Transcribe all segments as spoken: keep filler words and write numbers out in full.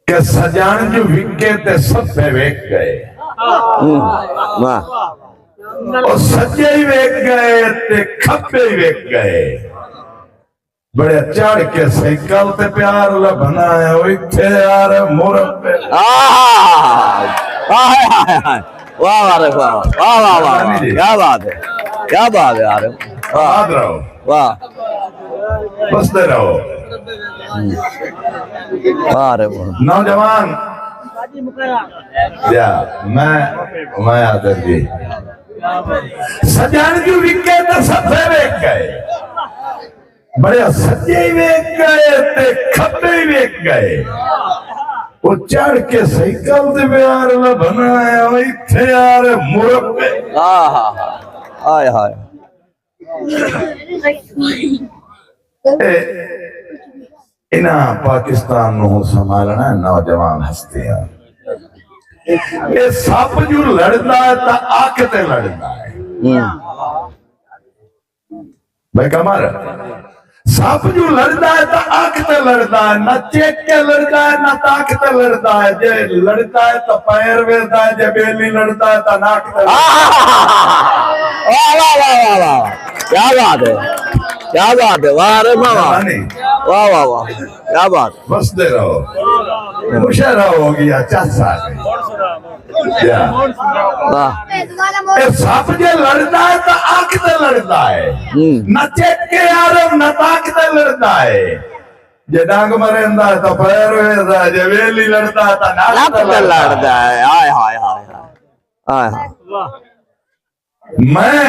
کہ سڄݨ جو وکے تے سبھے وک ڳئے۔ ہوں، واہ۔ او سڄے ہی وک ڳئے تے کھٻے ہی وک ڳئے۔ بڑے چڑھ کے سائیکل تے پیار لبھنا ہے، او اتھے یار مربے۔ آہ! آہ، آہ، آہ، آہ۔ واہ، واہ، واہ، واہ، واہ، واہ، واہ۔ کیا بات ہے، کیا بات ہے یار۔ واہ، آباد رہو، واہ، بستے رہو۔ واہ رے واہ۔ نوجوان، یا میں، میں آدر جی، سڄݨ جو وکے تے سبھے وک ڳئے۔ بڑے سڄے ہی ویکھ ڳئے تے کھٻے ہی ویکھ ڳئے۔ او چڑھ کے سائیکل تے پیار لبھنا ہے، او اتھے یار مربے۔ آہ، ہائے ہائے۔ اے، انہاں پاکستان نوں سنبھالنا ہے، نوجوان ہستیاں۔ اے سپ جو لڑدا ہے تاں اکھ تے لڑدا ہے۔ ہوں۔ بھائی قمر، سپ جو لڑدا ہے تاں اکھ تے لڑدا ہے، نہ چیک کے لڑدا ہے، نہ تاک تے لڑدا ہے۔ جے لڑدا ہے تاں پیر ویدا ہے، جے بیلی لڑدا ہے تاں ناک تے لڑدا ہے۔ واہ، واہ، واہ، واہ، واہ۔ کیا بات ہے، کیا بات ہے، واہ رے واہ، واہ۔ مہربانی۔ واہ، واہ، واہ، کیا بات۔ وسدے رہو، مشاعرہ ہو گیا، چس آ گئی۔ کیا؟ واہ۔ اے سپ جے لڑدا ہے تاں اکھ تے لڑدا ہے۔ ہوں۔ نہ چیک کے عارف، نہ تاک تے لڑدا ہے۔ جے ڈنگ مریندا ہے تاں پیر ویدا ہے، جے ویلی لڑدا ہے تاں ناک نک تے تے لڑدا ہے۔ لڑدا ہے۔ ہائے، ہائے، ہائے، ہائے۔ ہائے، ہائے۔ میں،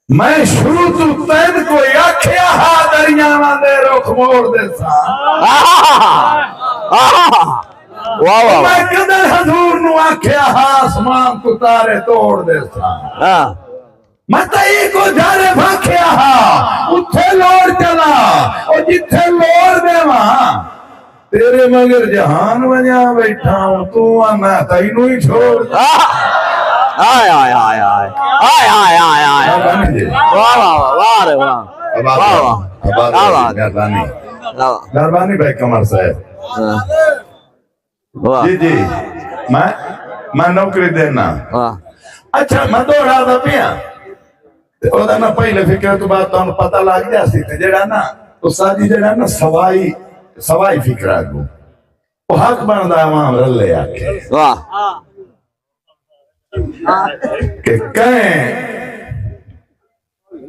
میں شروع توں تین کوئی آکھیا ہا دریاواں دے رخ موڑ دے ساں۔ آہ! آہ! واہ، واہ، واہ۔ میں کدے حضور نوں آکھیا ہا آسمان توں تارے توڑ دے ساں۔ ہاں۔ میں تئی کو جارے بھاکھیا ہا، اتھے لوڑ چلا، او جتھے لوڑ دیواں۔ تیرے مگر جہان ونجا بیٹھا ہوں، تو آنا تینوں ہی چھوڑ۔ آہ! ہائے، ہائے، ہائے، ہائے۔ ہائے، ہائے، ہائے، ہائے۔ مہربانی جی۔ واہ، واہ، واہ، واہ رے واہ۔ آباد واہ، رہو، واہ۔ آباد کیا رہو، بات ہے۔ مہربانی۔ کیا بات۔ مہربانی بھائی قمر صاحب۔ ہاں۔ واہ۔ جی، جی، میں، میں نوکری دینا۔ واہ۔ اچھا، میں دوہرادا پیا۔ تے اودا میں پہلے فقرے توں بعد تہانوں پتہ لگ جاسی۔ تے جیڑھا نا، استاد جی، جیڑھا نا سوائی، سوائی فقرہ اڳوں، او حق بݨدا عوام رلے آکھے۔ واہ۔ کہ کہیں،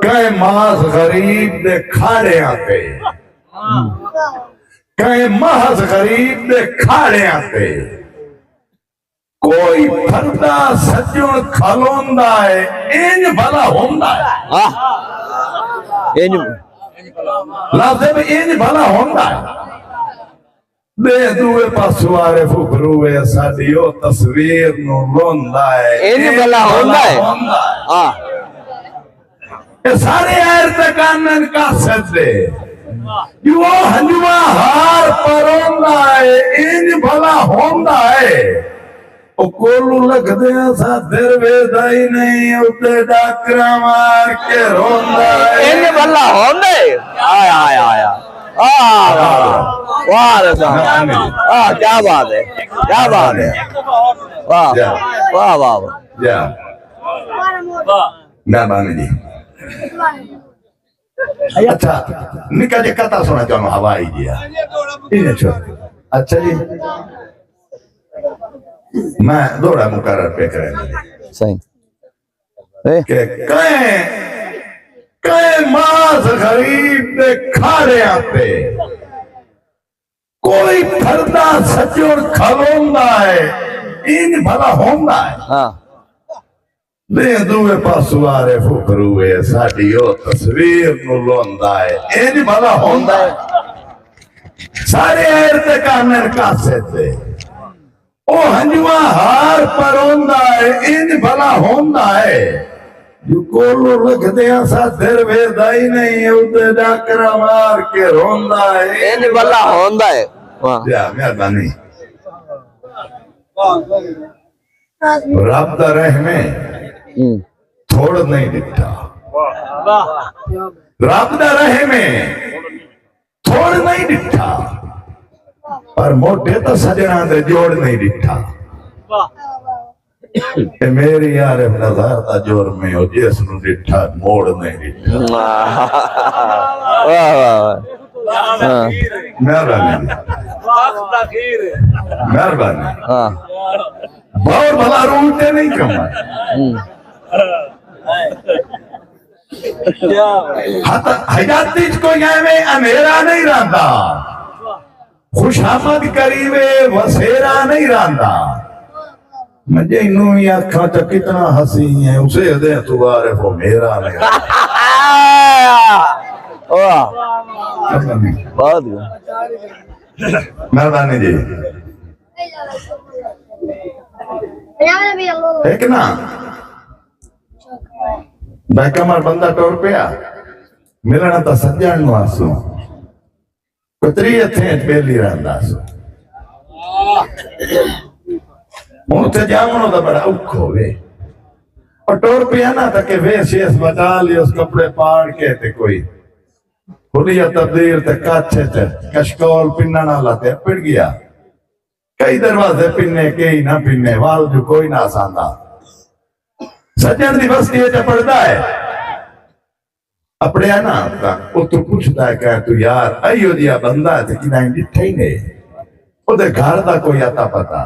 کہیں محض غریب دے کھاڑیاں تے، کہیں محض غریب دے کھاڑیاں تے کوئی پھردا سڄݨ کھلوندا ہے، انج بھلا ہوندا ہے۔ آہ۔ انج۔ لازم انج بھلا ہوندا ہے۔ ݙے دوئے پاسوں عارف ابھروے ساݙی او تصویر نوں لوندا ہے۔ انج بھلا ہوندا ہے۔ ہوندا ہے۔ ہاں۔ اے سارے آئر تے کانن قاصد دے۔ جو او ہنجواں ہار پروندا ہے، انج بھلا ہوندا ہے۔ او کولوں لگدے اساں در ویدا ہی نہیں، اتے ڈاکراں مار کے روندا ہے۔ انج بھلا ہوندا ہے۔ آیا، آیا، آیا۔ آہ، واہ، واہ۔ واہ رے صاحب۔ آہ، کیا بات ہے۔ کیا بات ہے۔ واہ۔ جا۔ واہ، واہ، واہ۔ جا۔ مہربانی جی۔ اچھا، نکا جے قطعہ سݨا چاہوں ہوائی جیا۔ انہیں چھوڑ۔ اچھا جی۔ میں دوہرا مقرر پہ کریں۔ صحیح۔ اے۔ کہ کہیں، کہیں محض غریب دے کھاڑیاں تے کوئی پھردا سڄݨ کھلوندا ہے، انج بھلا ہوندا ہے۔ ہاں۔ ݙے دوئے پاسوں عارف ابھروے ساݙی او تصویر نوں لوندا ہے، انج بھلا ہوندا ہے۔ سارے آئر تے کانن قاصد دے۔ او ہنجواں ہار پروندا ہے، انج بھلا ہوندا ہے۔ جو کولوں لگدے اساں در ویدا ہی نہیں، اتے ڈاکراں مار کے روندا ہے۔ انج بھلا ہوندا ہے۔ واہ۔ یا مہربانی۔ رب دا رحم ہے، ہوں۔ تھوڑ نہیں ݙٹھا۔ رب دا رحم ہے، تھوڑ نہیں ݙٹھا۔ پر موڈھے تاں سڄݨاں دے جوڑ نئیں ݙٹھا۔ اے میری عارف نظر دا جرم ہے، او جس نوں ݙٹھا موڑ نئیں ݙٹھا۔ واہ، واہ، واہ۔ ہاں۔ مہربانی۔ مہربانی۔ ہاں۔ بہت بھلا رول تے نہیں کما۔ ہوں۔ حیاتی چ کوئی ایویں اندھیرا نہیں رہندا، خوشامد کریوے وسیرا نہیں رہندا۔ میں جینوں ہی آکھاں چا کتنا حسین ہے، اسے دے تو عارف ہو میرا نہیں رہندا۔ واہ۔ مہربانی۔ بہت۔ مہربانی جی۔ ایک نا، بھائی کمر بندہ ٹور پیا، ملنا تا سجن نو آسو۔ کتری اتھیں بیلی رہندا سو۔ ہن تے جاونو دا بڑا اوکھ ہوے۔ اور ٹور پیا نا تاکہ ویس شیس بچا لی اس کپڑے پاڑ کے تے کوئی۔ حلیہ تبدیل تے کچھ چ کشکول پنن والا تے پڑ گیا۔ کئی دروازے پنے، کئی نہ پنے، وال جو کوئی نہ ساندا۔ سجن دی بستی اچ پڑدا ہے۔ اپڑیا نا تاں اتھوں پچھدا ہے کہ تو یار، ایو جیا بندہ ہے تے کدائیں ڈٹھا ہی نہیں۔ او دے گھر دا کوئی اتا پتا۔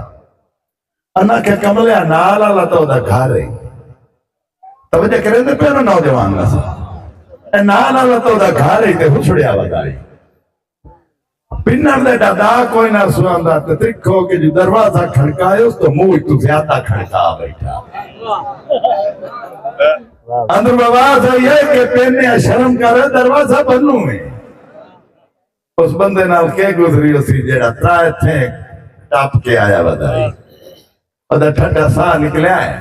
انا کہ کملیا نال والا تو دا گھر ہے۔ توجہ کرے دے پہ نوجوان نسل۔ اے نال والا تو دا گھر ہے تے ہسڑیا ودا ہے۔ پنڑ دے ڈاڈا کوئی نہ سنڑدا تے تکھو کہ جو دروازہ کھڑکائے اس تو منہ تو زیادہ کھڑکا بیٹھا۔ اندر آواز آئی ہے کہ پینے شرم کر، دروازہ بنو ہے۔ اس بندے نال کے گزری اسی جیڑا ترائے تھے ٹپ کے آیا ودائی۔ ادا ٹھڈا ساہ نکلیا ہے۔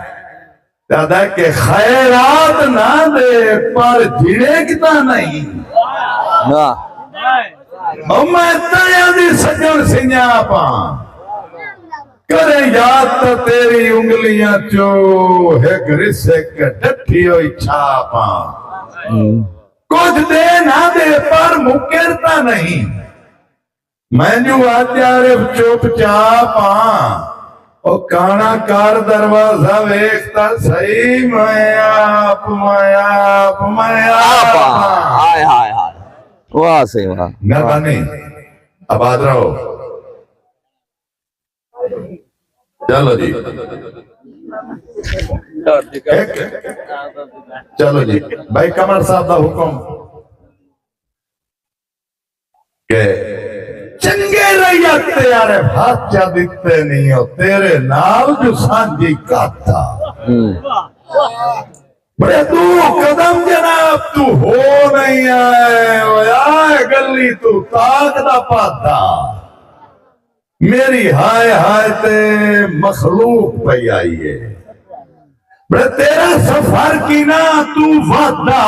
دادا کہ خیرات نہ دے پر جھڑک دا نہیں۔ واہ۔ او میں تیاں دی سجن سنجاپاں۔ کریں یاد تاں تیری انگلیاں چو ہک رسک ڈٹھی ہوئی چھاپاں۔ ہوں۔ کجھ دے نہ دے پر مکر تاں نہیں۔ میں جو آج عارف چپ چاپ ہاں۔ او کانا کار دروازہ ویکھ تاں سہی، میں آپ، میں آپ، میں آپ آپ ہاں۔ ہائے، ہائے، ہائے۔ واہ سے واہ۔ مہربانی۔ آباد رہو۔ چلو جی۔ ہک۔ چلو جی۔ بھائی قمر صاحب دا حکم۔ کہ چنگے ریت تے عارف ہتھ چا ݙتے نہیں، او تیرے نال جو سانجھی کاتا۔ ہوں۔ بڑے دو قدم جناب تو ہو نہیں آئے، او آئے گلی تو تاک دا پاتا۔ میری ہائے ہائے تے مخلوق پئی آئی ہے۔ بڑے تیرا سفر کی نہ تو وعدہ۔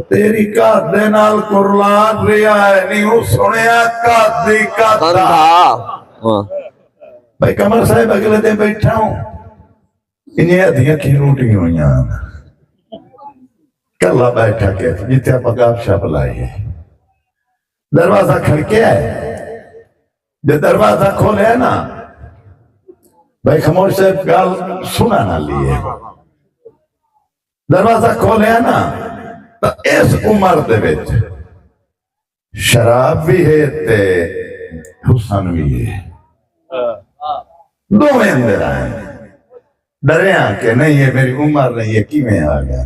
تیری قد دے نال کرلا رہیا ہے، نہیں ہوں سنیا قد دی قد دا۔ قد دا۔ ہاں۔ بھائی قمر صاحب اگلے دن بیٹھا ہوں۔ انہیں ادھی اکھیں لوٹی ہوئیاں۔ کلا بیٹھا کے جتھے آپاں گپ شپ لائی ہے۔ دروازہ کھڑکیا ہے۔ جے دروازہ کھولیا نا، بھائی خاموش صاحب، گال سنن آلی ہے۔ دروازہ کھولیا نا، تاں اس عمر دے وچ شراب وی ہے تے حسن وی ہے۔ ݙوہیں اندر آئے۔ ݙریاں کہ نہیں، اے میری عمر نہیں، اے کیویں آ ڳیا؟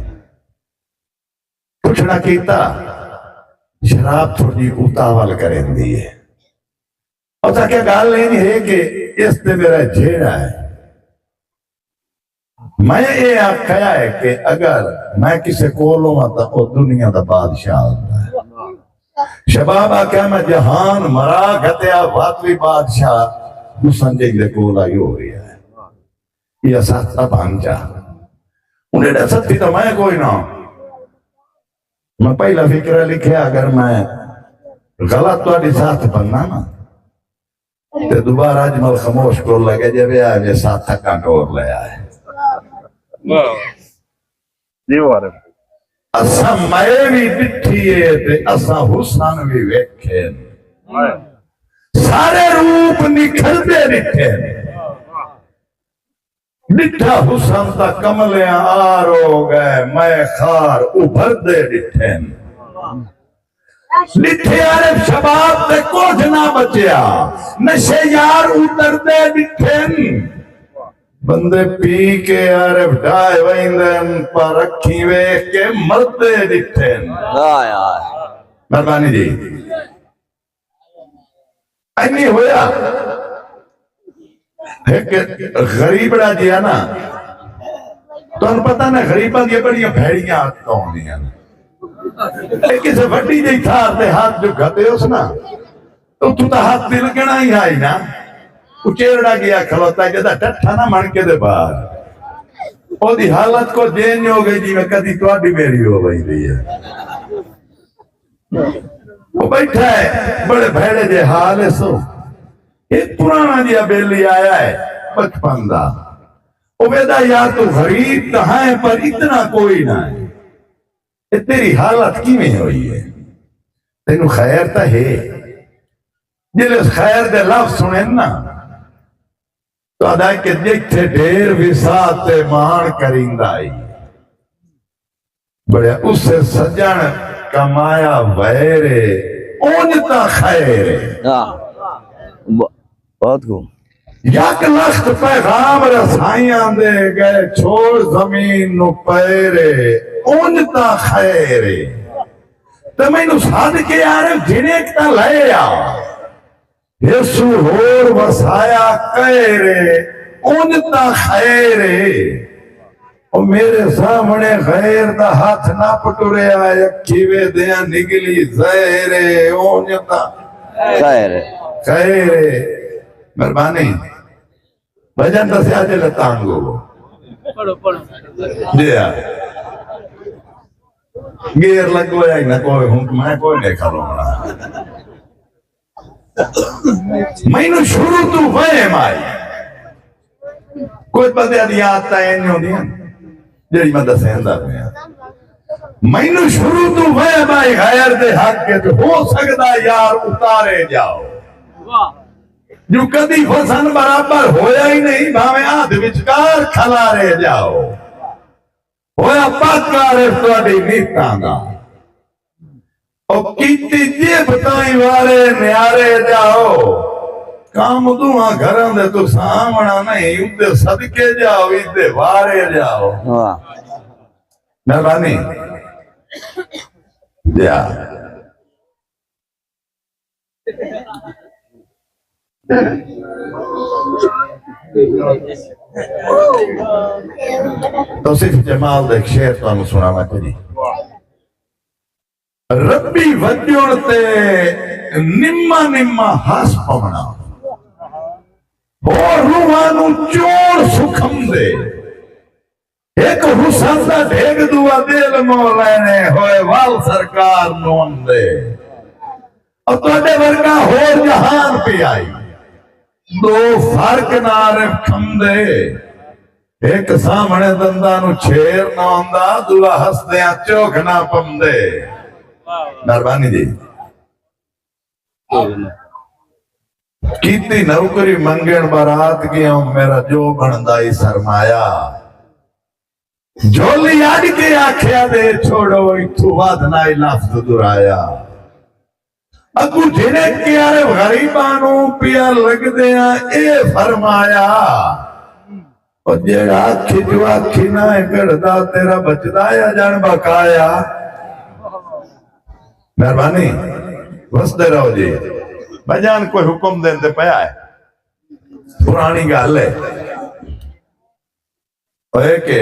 پچھنا کیتا، شراب تھوڑی اتاول کریندی ہے۔ اساں آکھیا ڳالھ اینج ہے کہ اس تے میرا جھیڑا ہے۔ میں اے آکھیا ہے کہ اگر میں کسے کول ہوواں تاں او دنیا دا بادشاہ ہوندا ہے۔ شباب آکھیا میں جہان مرا گھتیا، وت وی بادشاہ حسن جیندے کول آئی ہو رہیا ہے۔ یہ ساتھ تاں بھن جا۔ انہیں ݙسدی تاں میں کوئی نہ۔ میں پہلا فقرہ لکھیا، اگر میں غلط تہاݙی ساتھ بھناں نا، تے دوبارہ اجمل خاموش کول لڳے جے وے آئے، وے ساتھ تھکاں ٹور لے آئے۔ واہ۔ جی وارے۔ اساں مئے وی ݙٹھی ہے تے اساں حسن وی ویکھے۔ واہ۔ سارے روپ نکھردے ݙٹھن۔ ݙٹھا حسن تاں کملیاں آ رو ڳئے، مئے خار ابھردے ݙٹھن۔ ݙٹھے عارف شباب تے کجھ نہ بچیا، نشے یار اتردے ݙٹھن۔ بندے پی کے عارف ڈھائے ویندن، پر اکھیں ویکھ کے مردے ݙٹھن۔ ہائے ہائے۔ مہربانی جی۔ اینی ہویا، ہک غریبڑا جیا نا، تہاں پتہ نہ، غریباں دیاں بڑیاں بھیڑیاں عادتاں ہوندیاں نے۔ اے کسے وݙی جئی تھاں تے ہتھ جو گھتے اس نا، اتھوں تاں ہتھ تے لڳݨا ہی ہائی نا۔ او چیرڑا ڳیا کھلوتا، جدا ٹٹھا نہ مݨ کے دے باہر۔ اوندی حالت کجھ اینج ہو ڳئی جیویں کدی تہاݙی میری ہو ویندی ہے۔ او ٻیٹھا ہے، بڑے بھیڑے جے حال ہے سو۔ ہک پراݨا جیا بیلی آیا ہے، بچپن دا۔ او ویدا، یار، توں غریب تاں ہیں، پر اتنا کوئی نہ ہے۔ اے تیری حالت کیویں ہوئی ہے؟ تینوں خیر تاں ہے؟ جیلے اس خیر دے لفظ سݨن نا، تہاݙا کہ جتھے ڈھیر وسعت تے ماݨ کریندا ای۔ بڑے اسے سڄݨ کمایا ویر اے، اونج تاں خیر اے۔ ہاں۔ ب-، بہت خوب۔ یک لخت پیغام رسائیاں دے، ڳئے چھوڑ زمین نو پیر اے، اونج تاں خیر اے۔ تے مینوں سݙ کے عارف جنیک تاں لئے آ۔ ہیسو ہور وسایا کئے رے، اونج تاں خیر اے۔ او میرے سامݨے غیر دا ہتھ نپ ٹریا، اکھی ویدیاں نگلی زہر اے، اونج تاں خیر اے۔ خیر اے۔ مہربانی۔ بھجن دسیا جے لتانگو۔ پڑھو، پڑھو۔ جی ہاں۔ گیر لگو یا نہ کوئی، ہن میں کوئی نہیں کھلونا۔ مینوں شروع توں وہم آئی۔ کجھ بندیاں دیاں عادتاں اینج ہوندیاں، جیڑھی میں ݙسیندا پیاں۔ مینوں شروع توں وہم آئی، غیر دے حق اچ ہو سڳدا یار اتارے ڄاؤ۔ جو کدی حسن برابر ہویا ہی نہیں، بھاویں ادھ وچکار کھلارے ڄاؤ۔ ہویا پک عارف تہاݙی نیتاں دا۔ او کیتی جیب تائیں وارے نیارے ڄاؤ۔ کم ݙوہاں گھراں دے تساں آوݨا نہیں، اتے صدقے ڄاؤ، ایندے وارے ڄاؤ۔ واہ۔ مہربانی۔ جا۔ توصیف جمال دا ہک شعر تہانوں سݨاواں جی۔ ربی وڄݨ تے نما نما ہس پوݨا، ہور روحاں نوں چوݨ سکھمدے۔ ہک حسن دا ڈھڳ ݙوا دل مولا نے ہوئے ول سرکار نون دے۔ او تہاݙے ورگا ہور جہان پیا آئی۔ ݙو فرق نہ عارف کھمدے۔ ہک سامݨے دنداں نوں چھیر نہ ہوندا، ݙوا ہسدیاں چوکھ نہ پمدے۔ مہربانی جی۔ کیتی نوکری منگݨ بارات ڳیوں، میرا جو بݨدا ای سرمایہ۔ جھولی اݙ کے آکھیا ݙے چھوڑو، اتھوں ودھ نہ ای لفظ درایا۔ اڳوں جھنک کے عارف غریباں نوں پیا لڳدیاں اے فرمایا۔ او جیڑھا اکھی جو اکھی نہ ہے کڑدا، تیرا بچدا یا ڄݨ بقایا۔ مہربانی، وسدے رہو جی۔ بھڄن کوئی حکم ݙیندے پیا ہے، پراݨی ڳالھ ہے۔ اوئے کہ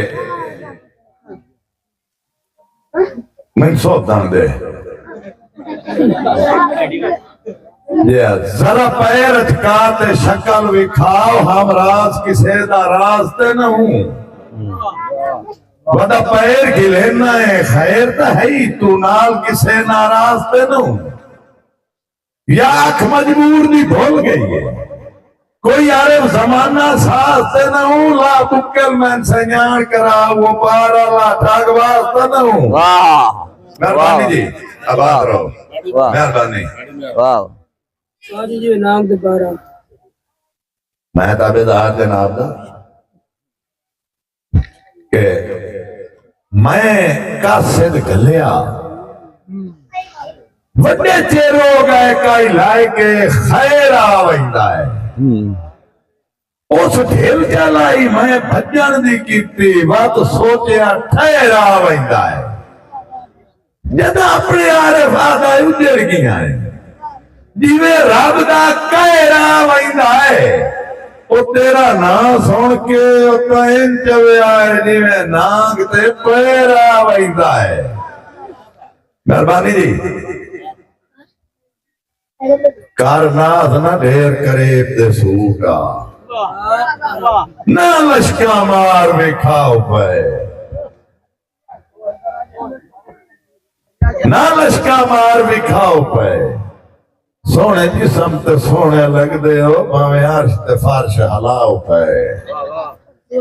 میں سوچ دان دے۔ جی، ذرا پیر اچکا تے شکل وکھاؤ، ہم راز کسے دا راز تے نہ ہوں۔ ودا پیر گھلینا ہے، خیر تاں ہے، تو نال کسے ناراض تے نہ ہوں۔ یا اکھ مجبور دی بھل ڳئی ہے۔ کوئی عارف زمانہ ساز تے نہ ہوں، لا بکل میں سنڄاݨ کرا، وہ پارا لا ٹھاگ باز تے نہ ہوں۔ واہ۔ مہربانی واہ۔ جی، آباد واہ۔ رہو۔ واہ۔ مہربانی۔ واہ۔ قاضی جی نانگ دے بارہ۔ میں تابعدار جناب دا کہ میں قاصد گھلیا، وڈے چیر ہو گئے، کائی لائے کے خیر آ ویندا ہے۔ اس ڈھل چا لائی میں بھجن دی کیتی، وت سوچیا ٹھہر آ ویندا ہے۔ جدا اپنے عارف آدھا اجڑ گیا ہے، جیویں رب دا قہر آ ویندا ہے۔ او تیرا ناں سن کے او تاں انج چویا ہے، جیویں نانگ تے پیر آ ویندا ہے۔ مہربانی جی۔ کر ناز نہ ڈھیر قریب دے سوٹ آ، نہ لشکاں مار وکھاؤ پئے، نہ لشکاں مار وکھاؤ پئے۔ سوہݨے جسم تے سوہݨے لڳدے ہو، بھاویں عرش تے فرش ہلاؤ پئے۔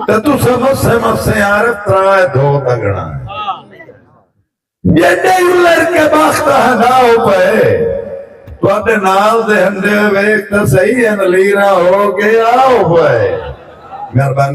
تے تساں مسے مسے عارف ترائے دھو لڳݨا ہے۔ جیڈے الر کے بخت ہنڈاؤ پئے، تہاڈے نال دے ہنڈے ویکھ تاں سہی ہن، لیراں ہو کے آؤ پئے۔ مہربانی۔